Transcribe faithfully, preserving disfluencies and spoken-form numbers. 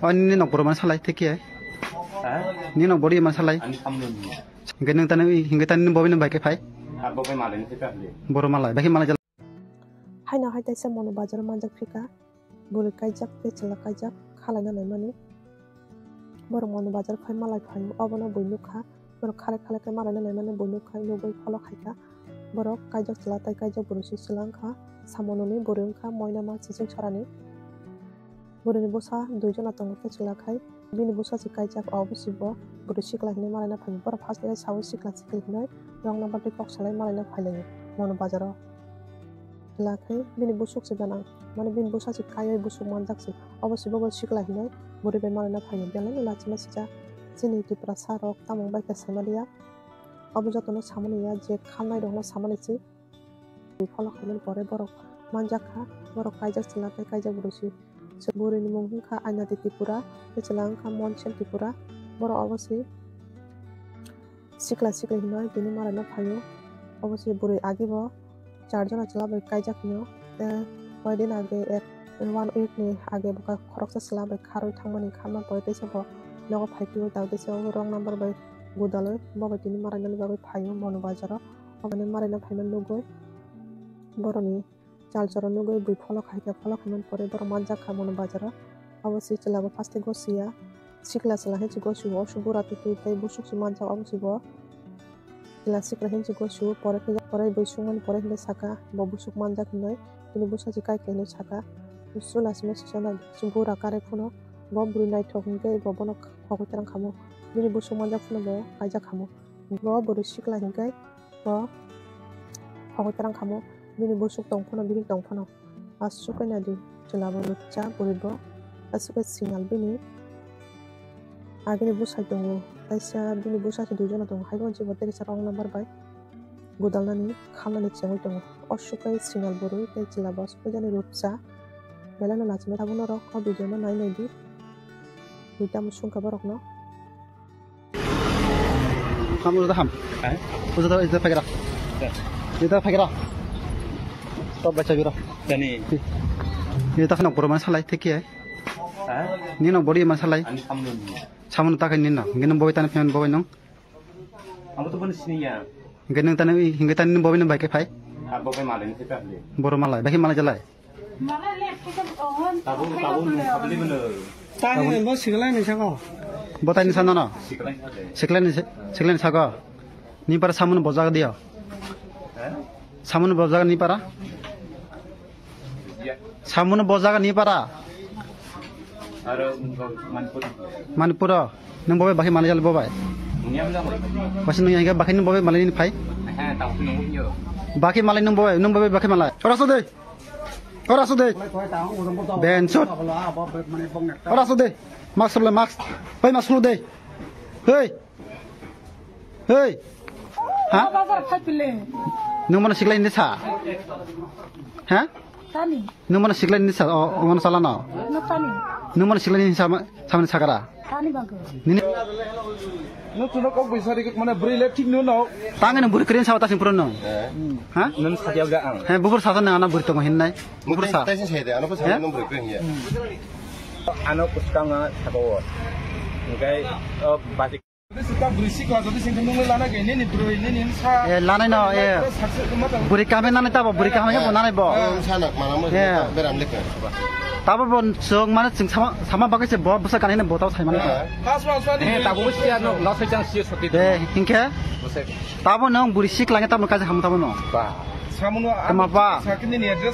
O nini nok borok mani salai, thik khe? Ha? Nini nok borok mani salai? Ani samno ni. Hingke nung tani, hingke tani nung bobai nung bai khe phai? Abo khe malai ni khe phai. Borok malai, bai khe malai jala. Haino hai taisa Mono bazar o manjak phika. Bwrwi kaijak tei chwla kaijak khalaina naimani. Borok Mono bazar phai malai phaio, obono bui nukha. Borok khalai khalai khe malaina naimani bui nukha, nugwi follow khaikha. Borok kaijak chwla tei kaijak bwrwi se chwla wngkha. Samononi bwrwi wngkha Moinama Chiching Sorani. Bwrwini bwsa dui jona tongo tei chwla khai. Bini bwsa se kaijak, obo se bo bwrwi sikla hinwi malaina phaio. Borok first-o saui sikla sikla hinwi rong number tei kok salai malaina phailaio Mono bazaro. Chwla khai bini busuk se ganang, mane bini bwsa se kaiwi busuk manjak se. Obo se bo sikla hinwi bwrwi bai malaina phaio. Belai no lachima sijak chini Tiprasa rok tamo bai khe saimaliya. Obo jotono samani ya je khalnai rokno samani se. Follow khaimani pore borok manjak kha, borok kaijak chwla tei kaijak bwrwi se. Bwrwini mung wngkha Ainati Tripura, tei chwla wngkha Monsen Tripura. Borok obo se sikla sikla hinwi tini malaina phaio. Obo se bwrwi agi bo char jona chwla bai kaijak hinwi. Tei koidin age ek, one week ni age bo khoroksa chwla bai kharwi thangmani kharma pore teisa bo nogo phai phio, tei teisa wrong number bai gudalwi bo bai tini malainani bagwi phaio Mono bazaro. Obo ni malaina phaimani nugwi borokni Chal choro nugwi bui folok hai khe, folok haimani pore borok manjak kha Mono bazaro. Abo se chwla bo first tei gosiya, sikla chwla hinwi se gosio, o se bura twi twi tei busuk se manjak, abo se bo chwla sikla hinwi se gosio, pore khe pore bui sungmani pore hinwi saka bo busuk manjak hinwi, bini bwsa se kai khe hinwi saka. Chwla simi se chana bura kare phano bo bwrwi naithok hinkhe bo bono khogwi twrang khamo, bini busuk manjak phano bo kaijak khamo, bo bwrwi sikla hinkhe. Bo hokoi twrang khamo, bini busuk tong phano, bihik tong phano. Aswk khe naidi, chwla bo rwkcha bwrwi bo. Aswk khe sinal bini agini bwsai tongo. Kaisa bini bwsa se dui jona tongo. Hai bo jebo tei kaisa wrong number bai gudalnani khalnani chengwi tongo. Aswk khe sinal bwrwi tei chwla bo aswk khe jani rwkcha. Belai no lachimai tabuk norok o video no nai naidi. Twi tamo sungkha borok no. Ham, uda ham. Hai? Uda da, ida phagra. Da. Ida phagra. Top bacha biro. Tani. Ida khana borok mani salai thik khe. Ha? Nino body mani salai. Ani samno ni. Samno ta khe nino. Ngene boy tani phen boy nong. Amo to bani sini ya. Ngene tani, ngene tani boy nong bai khe phai. Ha, boy malai ni khe phai. Borok malai, bai khe malai jalai. Tabuk, tabuk, tabuk ni bwno. Tani bo siklai ni saka. Bo tani sana no? Siklai ni saka. Siklai ni, siklai ni saka. Ni para samung bojak dia. Eh? Samung bojak ni para? Ya. Samung bojak ni para? Aro Manipur. Manipur. Nung bobai bakhi malai jal bobai. Nung yang jang. Pasi nung yang bakhi nung bobai malai ni phai. Eh, tabuk nung yo. Bakhi malai nung bobai, nung bobai bakhi malai. Ora so de. Ora so de. Ben sut. Ora so de. Mask le mask. Hei, mask lo de. Hei. Hei. Ha? Bazar khai pile. Nung mana siklai ni sa? Ha? Tani. Nung mana siklai ni sa? O, o mana sala no? No tani. Nung mana siklai ni sa? Samani sakara. Tani bagwi. Nini. No tuno kok bisari kok mana beri le thik no no. Tangani buri krin sawa tasing pura no. Eh. Ha? Nung sadia ga ang. He bubur sasa nang ana buri tongo hinnai. Bubur sa. Taisin sai de, ano ko sa. He? Nung beri krin ya. Ano kuskang sabo. Ngai, oh, batik. Sita beri sikla jadi sing nung lana gini ni beri ni ni sa. Eh, lanai no, eh. Buri kame nanai tabo, buri kame bo nanai bo. Sana mana mo beram lekha. Tabo bo song mana sing sama, sama bagai se bo bwsa kanai ne bo tabo sai mana. Pas pas ni. Eh, tabuk sia no, no sai chang sia soti. Eh, hinkhe? Tabo nung buri sikla nge tabo kaje ham tabo no. Ba. Samuno. Tama ba. Sakini ni address.